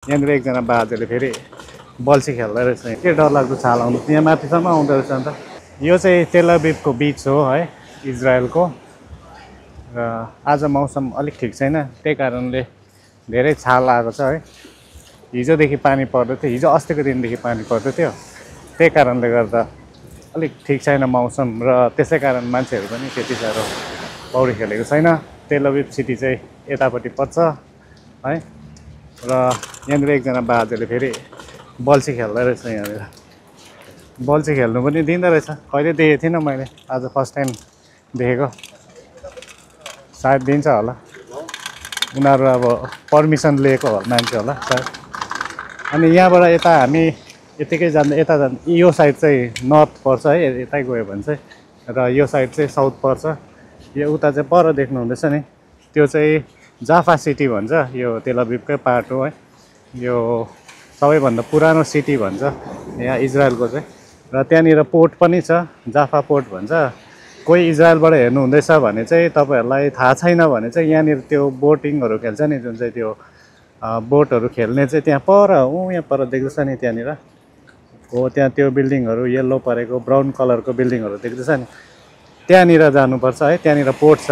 यहाँनिर एकजना बाजेले फेरि बल्छी खेल्दै रहेछ। के डरलाग्दो छाल आउनु यहाँ माथिसम्म आउँदो रहेछ अन्त। यो चाहिँ तेल अभिभको बिच हो है, इजरायलको। र आज मौसम अलिक ठिक छैन, त्यही कारणले धेरै छाल आएको छ है। हिजोदेखि पानी पर्दै थियो, हिजो अस्तिको दिनदेखि पानी पर्दै थियो, त्यही कारणले गर्दा अलिक ठिक छैन मौसम। र त्यसै कारण मान्छेहरू पनि त्यति साह्रो पौडी खेलेको छैन। तेल अभिभ सिटी चाहिँ यतापट्टि पर्छ है। र यहाँनिर एकजना बाजेले फेरि बल्छी खेल्दै रहेछ। यहाँनिर बल्छी खेल्नु पनि दिँदो रहेछ, कहिले देखेको थिइनँ मैले, आज फर्स्ट टाइम देखेको। सायद दिन्छ होला, उनीहरू अब पर्मिसन लिएको मान्छे होला सायद। अनि यहाँबाट यता हामी यतिकै जाँदा यता जाँदा यो साइड चाहिँ नर्थ पर्छ है, यतै गयो भने चाहिँ। र यो साइड चाहिँ साउथ पर्छ। यो उता चाहिँ पर देख्नुहुँदैछ नि, त्यो चाहिँ जाफा सिटी भन्छ। यो तेल अभिभकै पार्ट हो है। यो सबैभन्दा पुरानो सिटी भन्छ यहाँ इजरायलको चाहिँ। र त्यहाँनिर पोर्ट पनि छ, जाफा पोर्ट भन्छ। कोही इजरायलबाट हेर्नुहुँदैछ भने चाहिँ तपाईँहरूलाई थाहा छैन भने चाहिँ यहाँनिर त्यो बोटिङहरू खेल्छ नि, जुन चाहिँ त्यो बोटहरू खेल्ने चाहिँ त्यहाँ पर यहाँ पर देख्दैछ नि, त्यहाँनिर हो। त्यहाँ त्यो बिल्डिङहरू येल्लो परेको ब्राउन कलरको बिल्डिङहरू देख्दैछ नि, त्यहाँनिर जानुपर्छ है। त्यहाँनिर पोर्ट छ।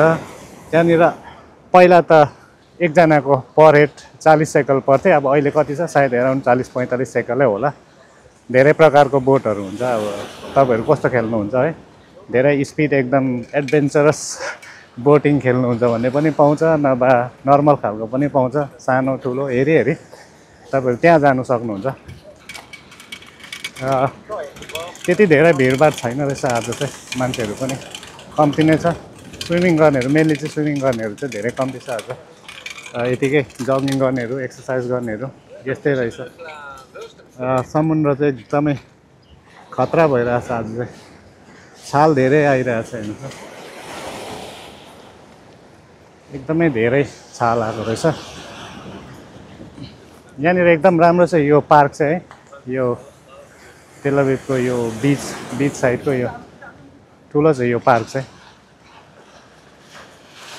त्यहाँनिर पहिला त एकजनाको पर हेड 40 सेकल पर्थ्यो, अब अहिले कति छ सायद एराउन्ड 40-45 सेकलै होला। धेरै प्रकारको बोटहरू हुन्छ। अब तपाईँहरू कस्तो खेल्नुहुन्छ है, धेरै स्पिड एकदम एडभेन्चरस बोटिङ खेल्नुहुन्छ भने पनि पाउँछ, नभए नर्मल खालको पनि पाउँछ, सानो ठुलो हेरी हेरी तपाईँहरू त्यहाँ जानु सक्नुहुन्छ। त्यति धेरै भिडभाड छैन रहेछ आज चाहिँ, मान्छेहरू पनि कम्ती नै छ। स्विमिङ गर्नेहरू मेनली चाहिँ स्विमिङ गर्नेहरू चाहिँ धेरै कम्ती छ आज। यतिकै जगिङ गर्नेहरू एक्सर्साइज गर्नेहरू यस्तै रहेछ। समुद्र चाहिँ एकदमै खतरा भइरहेछ आज चाहिँ, छाल धेरै आइरहेछ हेर्नु, एकदमै धेरै छाल आएको रहेछ। यहाँनिर एकदम राम्रो छ यो पार्क चाहिँ है। यो तेल अभिभको यो बिच साइडको यो ठुलो छ यो पार्क चाहिँ।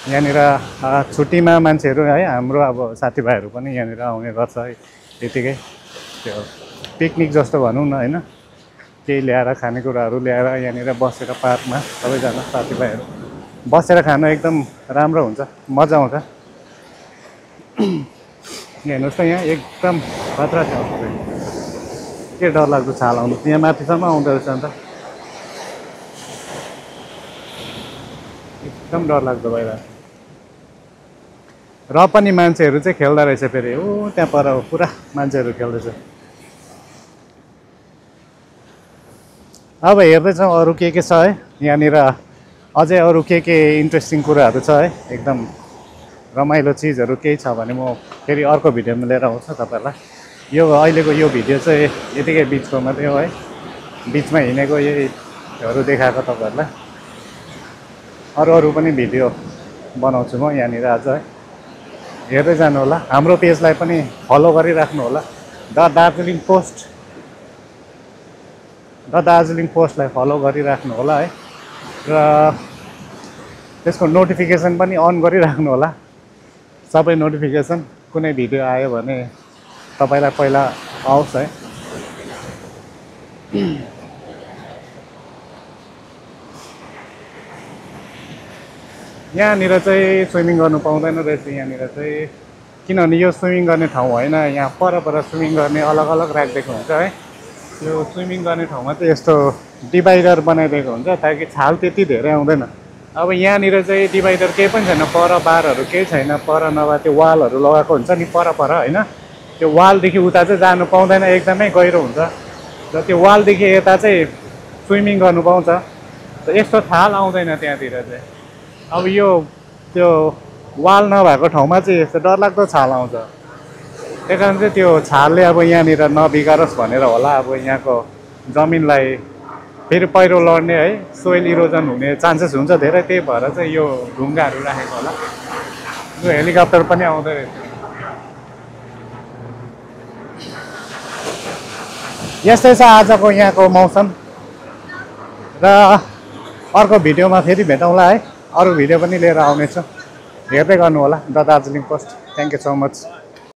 यहाँनिर छुट्टीमा मान्छेहरू है, हाम्रो अब साथीभाइहरू पनि यहाँनिर आउने गर्छ है। यतिकै त्यो पिकनिक जस्तो भनौँ न होइन, केही ल्याएर खानेकुराहरू ल्याएर यहाँनिर बसेर पार्कमा सबैजना साथीभाइहरू बसेर खान एकदम राम्रो हुन्छ, मजा आउँछ। हेर्नुहोस् त यहाँ एकदम खतरा छ। के डरलाग्दो छाल आउनु यहाँ माथिसम्म आउँदो रहेछ अन्त, एकदम डरलाग्दो भइरहेछ। र पनि मान्छेहरू चाहिँ खेल्दा रहेछ फेरि, ओ त्यहाँ पर पुरा मान्छेहरू खेल्दैछ। अब हेर्दैछौँ अरू के छ है यहाँनिर, अझै अरू के इन्ट्रेस्टिङ कुराहरू छ है, एकदम रमाइलो चिजहरू केही छ भने म फेरि अर्को भिडियोमा लिएर आउँछु तपाईँहरूलाई। यो अहिलेको यो भिडियो चाहिँ यतिकै बिचको मात्रै हो है, बिचमा हिँडेको यहीहरू देखाएको तपाईँहरूलाई। अरू पनि भिडियो बनाउँछु म यहाँनिर आज है, हेर्दै जानु होला। हाम्रो पेजलाई पनि फलो गरिराख्नु होला, द दार्जिलिङ पोस्टलाई फलो गरिराख्नु होला है। र त्यसको नोटिफिकेसन पनि अन गरिराख्नु होला, सबै नोटिफिकेसन। कुनै भिडियो आयो भने तपाईँलाई पहिला आओस् है। यहाँनिर चाहिँ स्विमिङ गर्नु पाउँदैन रहेछ यहाँनिर चाहिँ, किनभने यो स्विमिङ गर्ने ठाउँ होइन। यहाँ पर स्विमिङ गर्ने अलग अलग राखिदिएको हुन्छ है। यो स्विमिङ गर्ने ठाउँमा चाहिँ यस्तो डिभाइडर बनाइदिएको हुन्छ ताकि छाल त्यति धेरै आउँदैन। अब यहाँनिर चाहिँ डिभाइडर केही पनि छैन, पर बारहरू केही छैन, पर नभए त्यो वालहरू लगाएको हुन्छ नि पर होइन, त्यो वालदेखि उता चाहिँ जानु पाउँदैन, एकदमै गहिरो हुन्छ। र त्यो वालदेखि यता चाहिँ स्विमिङ गर्नु पाउँछ, यस्तो छाल आउँदैन त्यहाँतिर चाहिँ। अब यो त्यो वाल नभएको ठाउँमा चाहिँ यस्तो डरलाग्दो छाल आउँछ। त्यही कारण चाहिँ त्यो छालले अब यहाँनिर नबिगारोस् भनेर होला, अब यहाँको जमिनलाई फेरि पहिरो लड्ने है, सोइल इरोजन हुने चान्सेस हुन्छ धेरै, त्यही भएर चाहिँ यो ढुङ्गाहरू राखेको होला। यो हेलिकप्टर पनि आउँदै रहेछ। यस्तै छ आजको यहाँको मौसम। र अर्को भिडियोमा फेरि भेटौँला है, अरू भिडियो पनि लिएर आउनेछु, हेर्दै गर्नु होला the Darjeeling post. Thank you so much.